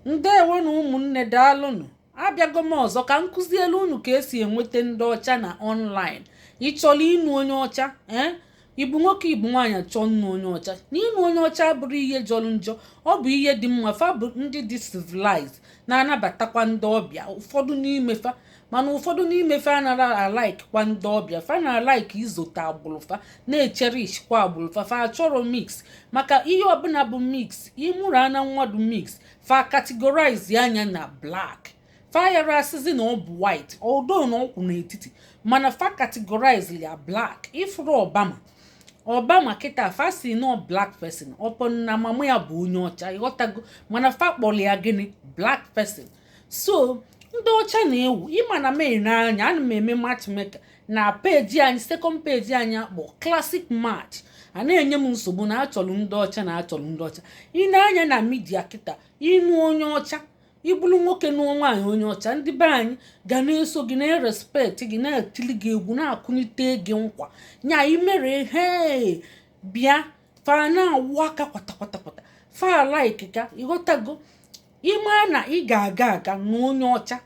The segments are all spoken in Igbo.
Ndewo na ụmụnne, daalụnụ. Abịago m ọzọ ka m kụzielu unu ka esi enweta ndị ọcha na online. Ị chọrọ ịnụ onye ọcha, ee, ịbụ nwoke, ịbụ nwaanyị, chọọ nnụ onye ọcha, na ịnụ onye ọcha abụrụ ihe jọrọ njọ, ọ bụ ihe dị mma. Fa bụ ndị dị civilized, na-anabatakwa ndị ọbịa, ụfọdụ n'ime fa. Mana ụfọdụ n'ime fa anara a-like kwa ndị ọbịa. Fa na-a-like izote agbụrụ fa, na-echerishkwa agbụrụ fa. Fa achọrọ mix, maka ihe ọbụla bụ mix, ịmụrụ ana mmadụ mix, fa categorize anya na black. Fa yara asịzi na ọ bụ white, although na ọkwụ n'etiti, mana fa categorize ya black. Ifuru Obama, Obama kịta, fa si nọ black person, ọpọ na mama ya bụ onye ọcha, ịghọtago? Mana fa kpọrọ ya gịnị? Black person. So ndị ọcha na-ewu. Ịma na m ene anya, ana m eme matchmaker na page anyị, second page anyị akpọ Classic Match. A na-enye m nsogbu na achọrọ ndị ọcha, na achọrọ ndị ọcha. Ị na-anya na media kịta, ịnụ onye ọcha, ịbụrụ nwoke nụọ nwaanyị onye ọcha, ndị be anyị ga na-eso gị, na-erespect gị, na-etili gị egwu, na-akụnite gị nkwa nya imere. He bịa, fa na-awụ aka kwata kwata kwata, fa like ka, ịghọtago? Ịma na ị ga-aga aga na onye ọcha.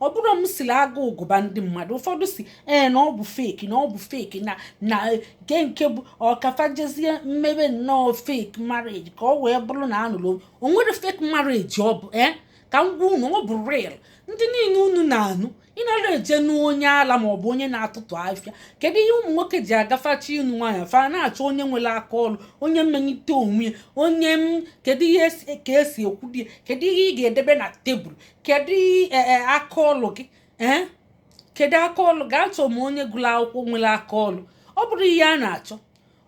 Ọ bụrụ m siri aga ụgụba ndị mmadụ, ụfọdụ si ee na ọ bụ fake, na ọ bụ fake, na nke bụ ọkafa jezie mmebe nnọọ fake marriage ka ọ wee bụrụ na anụrụ. O nwere fake marriage? Ọ bụ ee ka m gwa unu, ọ bụ real. Ndị niile unu na-anụ, ịnara eje n'onye ala maọbụ onye na-atụtụ afịa. Kedu ihe ụmụ nwoke ji agafachi ịnụ nwaanyị? Fa na-achọ onye nwere aka ọrụ, onye mmenyite onwe ya, onye m. Kedu ihe ka esi ekwu di? Kedu ihe ị ga-edebe na tebụl? Kedu aka ọrụ gị? Ee, kedu aka ọrụ gị? Achọ m onye gụrụ akwụkwọ, nwere aka ọrụ. Ọ bụrụ ihe a na-achọ,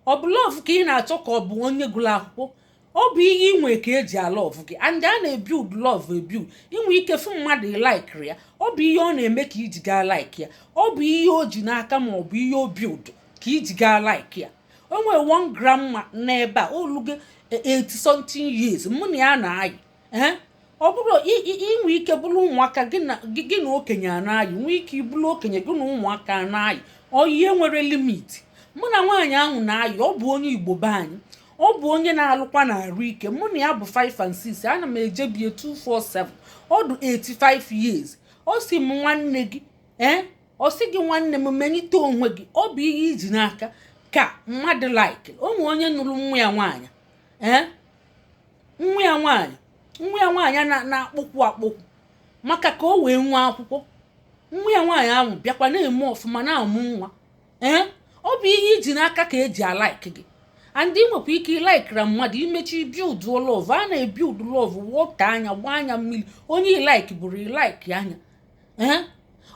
ọ bụ love ka ị na-achọ, ka ọ bụ onye gụrụ akwụkwọ? Ọ bụ ihe inwe ka eji a-love gị, and a na-ebuild love ebuild. Inwe ike fụ mmadụ, likeri ya, ọ bụ ihe ọ na-eme ka iji gaa like ya, ọ bụ ihe o ji n'aka ma ọ bụ ihe o build ka iji gaa like ya. O nwere one grandma n'ebe a, olugo 80 something years, mụ na ya na-ayị. Ee, ọ bụrụ inwe ike bụrụ ụmụaka gị na gị na okenye a na-ayị, nwee ike ibụrụ okenye, gị na ụmụaka a na-ayị, ọ ihe nwere limit. Mụ na nwaanyị ahụ na-ayị, ọ bụ onye Igbo be anyị, ọ bụ onye na-alụkwa na arụ ike. Mụ na ya bụ 5 and 6, ana m eje bie 247. Ọ dị 85 years. Ọ si m, "Nwanne gị, ee." Ọ sị gị, "Nwanne m, menyite onwe gị." Ọ bụ ihe iji n'aka ka mmadụ like. O nwe onye nụrụ nwa ya nwaanyị, ee, nwa ya nwaanyị, nwa ya nwaanyị na-akpụkwu akpụkwu maka ka o wee nwee akwụkwọ. Nwa ya nwaanyị ahụ bịakwa na-eme ọfụma, na-amụ nwa. Ee, ọ bụ ihe iji n'aka ka eji a-like gị, and ị nwekwa ike ịlikera mmadụ. Imechi build love, a na-ebuild love, wọta anya, gbaa anya mmiri. Onye ilike bụrụ ilike anya. Ee,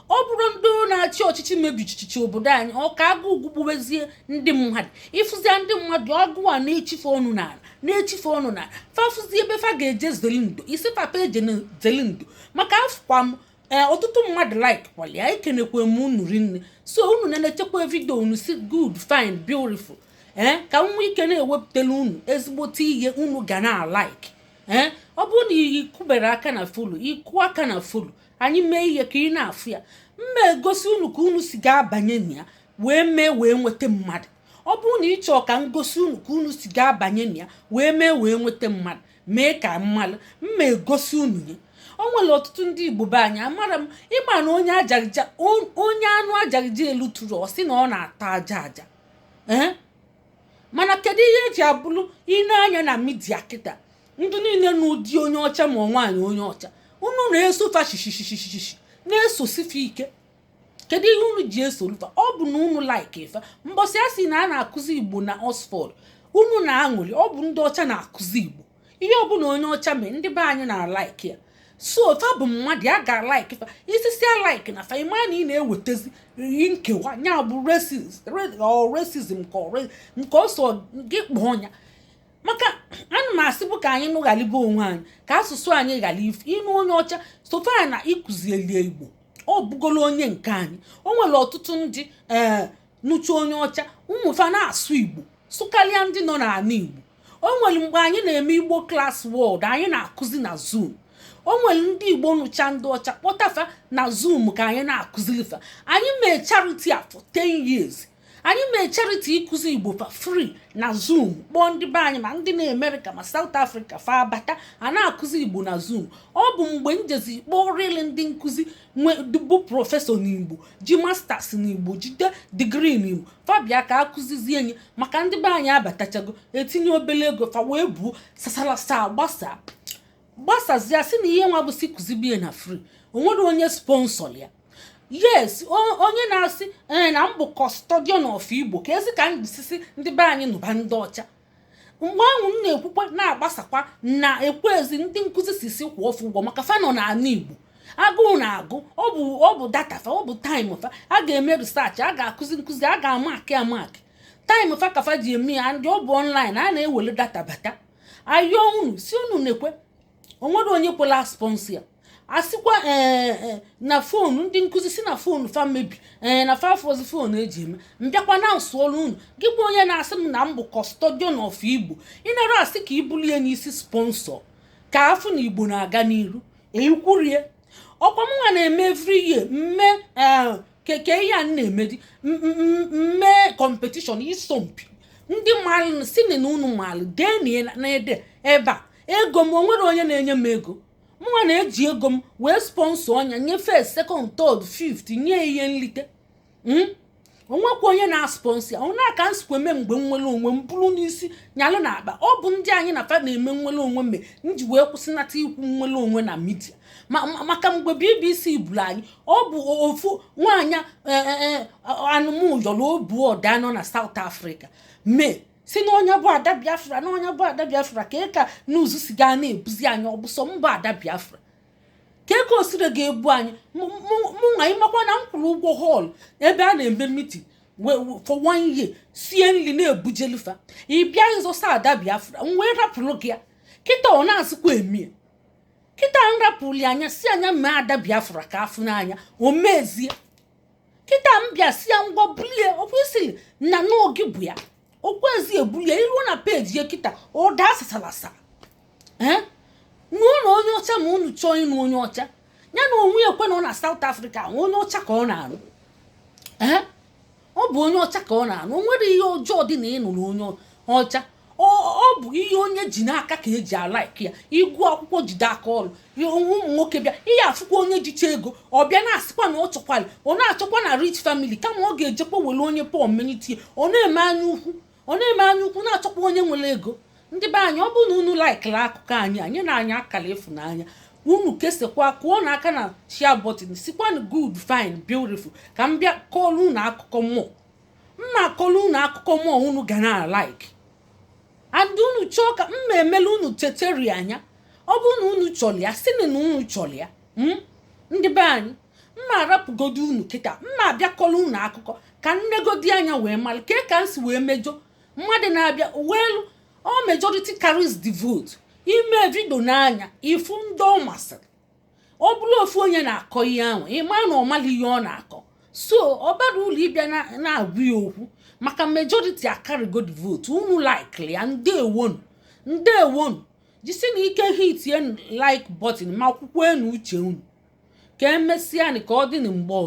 ọ bụrụ ndị na-achị ọchịchị mebichichichi obodo anyị, ọ ka agụụ gbuwezie ndị mmadụ. Ịfụzie ndị mmadụ, agụụ a na-echife ọnụ n'ala, na-echife ọnụ n'ala. Fafụzie ebe fa ga-eje zeli ndo isi papa eje zeli ndo, maka afụkwa m ee, ọtụtụ mmadụ like kwali ya. Ekenekwe m unu rinne. So unu na-echekwa video unu si good, fine, beautiful. Ee, ka m nwee ike na-ewepụtara unu ezigbote ihe unu ga na-alike. Ee, ọ bụrụ na ị kụbere aka na follow, ịkụ aka na follow, anyị mee ihe ka ị na-afụ ya. Mma egosi unu ka unu si ga-abanye na ya wee mee wee nweta mmadụ. Ọ bụrụ na ị chọọ ka m gosi unu ka unu si ga-abanye na ya wee mee wee nweta mmadụ, mee ka mmalụ mma egosi unu ya. O nwere ọtụtụ ndị Igbo be anyị, amara m ịma na onye ajarija, onye anụ ajarija elu tụrụ, ọ sị na ọ na-ata aja aja. Ee, mana kedu ihe eji abụrụ ine anya na media kịta, ndị niile n'ụdị onye ọcha ma nwaanyị onye ọcha, unu na-eso fa shishishishishi, na-esosife ike? Kedu ihe unu ji esolufa? Ọ bụ na unu like fa. Mbọsị a sị na a na-akụzi Igbo na Oxford, unu na-aṅụrị. Ọ bụ ndị ọcha na-akụzi Igbo. Ihe ọbụla onye ọcha mee, ndị be anyị na-alike ya. So fa bụ mmadụ a ga-alike fa. Isisi alike na fa, ịma na ị na-ewetezi nkewa, ya bụ racism nke ọsọ gị kpọọ ya. Maka ana m asị bụ ka anyị nụghalibe onwe anyị, ka asụsụ anyị ghara ife. Ịnụ onye ọcha, sofa na ịkụzielie Igbo, ọ bụgolo onye nke anyị. O nwere ọtụtụ ndị ee nụcha onye ọcha, ụmụfa na-asụ Igbo sụkarịa ndị nọ n'ala Igbo. O nwere mgbe anyị na-eme Igbo Class World, anyị na-akụzi na Zoom. O nwere ndị Igbo nụcha ndị ọcha, kpọtafa na Zoom ka anyị na-akụziri fa. Anyị mee charity a for 10 years. Anyị mee charity ịkụzi Igbo fa free na Zoom, kpọọ ndị be anyị, ma ndị na Amerịka ma South Africa, fa abata, a na-akụzi Igbo na Zoom. Ọ bụ mgbe njezi kpọọ rili ndị nkụzi bụ professor n'Igbo, ji masters n'Igbo, jide degree n'Igbo, fabia ka akụzizie nye maka ndị be anyị abatachago, etinye obele ego, fa wee buo sasalasa gbasaa gbasazia, sị na ihe nwa bụ si kụzibie na free. O nwere onye sponsor ya? Yes, onye na-asị ee na m bụ custodian of Igbo, ka ezi ka m jisisi ndị be anyị nụba ndị ọcha. Mgbe ahụ m na-ekwukwa na-agbasakwa na ekwezi ndị nkụzi si kwụọ ọfụ ụgwọ maka fa nọ n'ala Igbo, agụụ na-agụ. Ọ bụ data fa, ọ bụ time fa a ga-eme research, a ga-akụzi nkụzi, a ga-amakị amakị time fa ka fa ji eme ya. Ndị ọ bụ online, a na-ewele data bata ayọ unu si unu na-ekwe. Onwere onye kwela sponsor ya? Asịkwa ee na phone ndị nkụzi si na phone fa mebi, ee na fa afọzi phone eji eme. Mbịakwa na nsụọlụ unu, gị bụ onye na-asị m na m bụ custodian of Igbo, ị nara asị ka ibulie n'isi sponsor ka afụ na Igbo na-aga n'iru eikwurie. Ọkwa m nwa na-eme every year mme keke ihe a na-emedi mme competition, ịsọmpi ndị mmalụ si na unu malụ dee na ede ebe a. Ego m, o nwere onye na-enye m ego? Mụnwa na-eji ego m wee sponsor ọnya, nye first, second, third, fifth, nye ihe nlite. Onwekwa onye na-asponsor ya? Onye aka nsikwa eme mgbe nwere onwe m bụrụ n'isi nyalụ na akpa. Ọ bụ ndị anyị na fa na-eme nwere onwe me nji wee kwụsịnata ikwu nwere onwe na media, maka mgbe BBC buru anyị, ọ bụ ofu nwaanyị anụmụyọrọ obu ọda nọ na South Africa mee si na onye bụ Ada Biafra, na onye bụ Ada Biafra ka ka n'ụzụ si gaa na-ebuzi anyị. Ọ bụ sọ mba Ada Biafra ka eke osire ga-ebu anyị mụ nwa. Ịmakwa na m kwụrụ ụgwọ hall ebe a na-eme meeting for one year, sie nri na-ebujelufa. Ị bịa ịzọsa Ada Biafra, m wee rapụrụ gị ya. Kịta ọ na-asịkwa emie kịta m rapụrụ ya anya, si anya mee Ada Biafra ka afụ n'anya o mezie. Kịta m bịa si ya ngwa bulie o kwesịrị na n'oge bụ ya okwezi ebulie iruo na peji ya kịta, ụda asasalasa. Ee, nụọ na onye ọcha, ma unu chọọ ịnụ onye ọcha, ya na onwe ya ekwe nọ na South Africa, onye ọcha ka ọ na-anụ. Ee, ọ bụ onye ọcha ka ọ na-anụ. O nwere ihe ọjọọ dị na ịnụrụ onye ọcha? Ọ bụ ihe onye ji n'aka ka eji alaiki ya. Ịgụ akwụkwọ, jide aka ọrụ, ụmụ nwoke bịa ihe afụkwa onye jicha ego, ọ bịa na-asịkwa na ọ chọkwala, ọ na-achọkwa na rich family, kama ọ ga-ejekwa were onye poor menyitie. Ọ na-eme anya ukwu, ọ na-eme anya ukwu, na-achọkwa onye nwere ego. Ndị be anyị, ọ bụrụ na unu laikiri akụkọ anyị, anyị na anyị akara ịfụnanya unu, kesekwa, kụọ na aka na share button, sikwanụ good, fine, beautiful, ka m bịa kọọrọ unu akụkọ mmụọ mma, akọrọ unu akụkọ mmụọ unu ga na like. And unu chọọ ka mma emela unu teteri anya, ọ bụrụ na unu chọrọ ya, sịnị na unu chọrọ ya. Ndị be anyị, mma arapụgodo unu kịta, mma abịakọrọ unu akụkọ ka nnegodi anya wee malụ kee ka m si wee mejọ mmadụ na-abịa welu. All majority carries the vote. Ime video n'anya ifu ndị ọ masịrị, ọ bụrụ ofu onye na-akọ ihe ahụ, ịma na ọ mala ihe ọ na-akọ, so ọ bara ụlọ ịbịa na-agwa ya okwu maka majority akarịgo the vote. Unu like ya. Ndewonu, ndewonu. Jisi na ike hitie like button ma kwukwenu uche unu. Ka emesịa, ka ọ dị na mgbe ọzọ.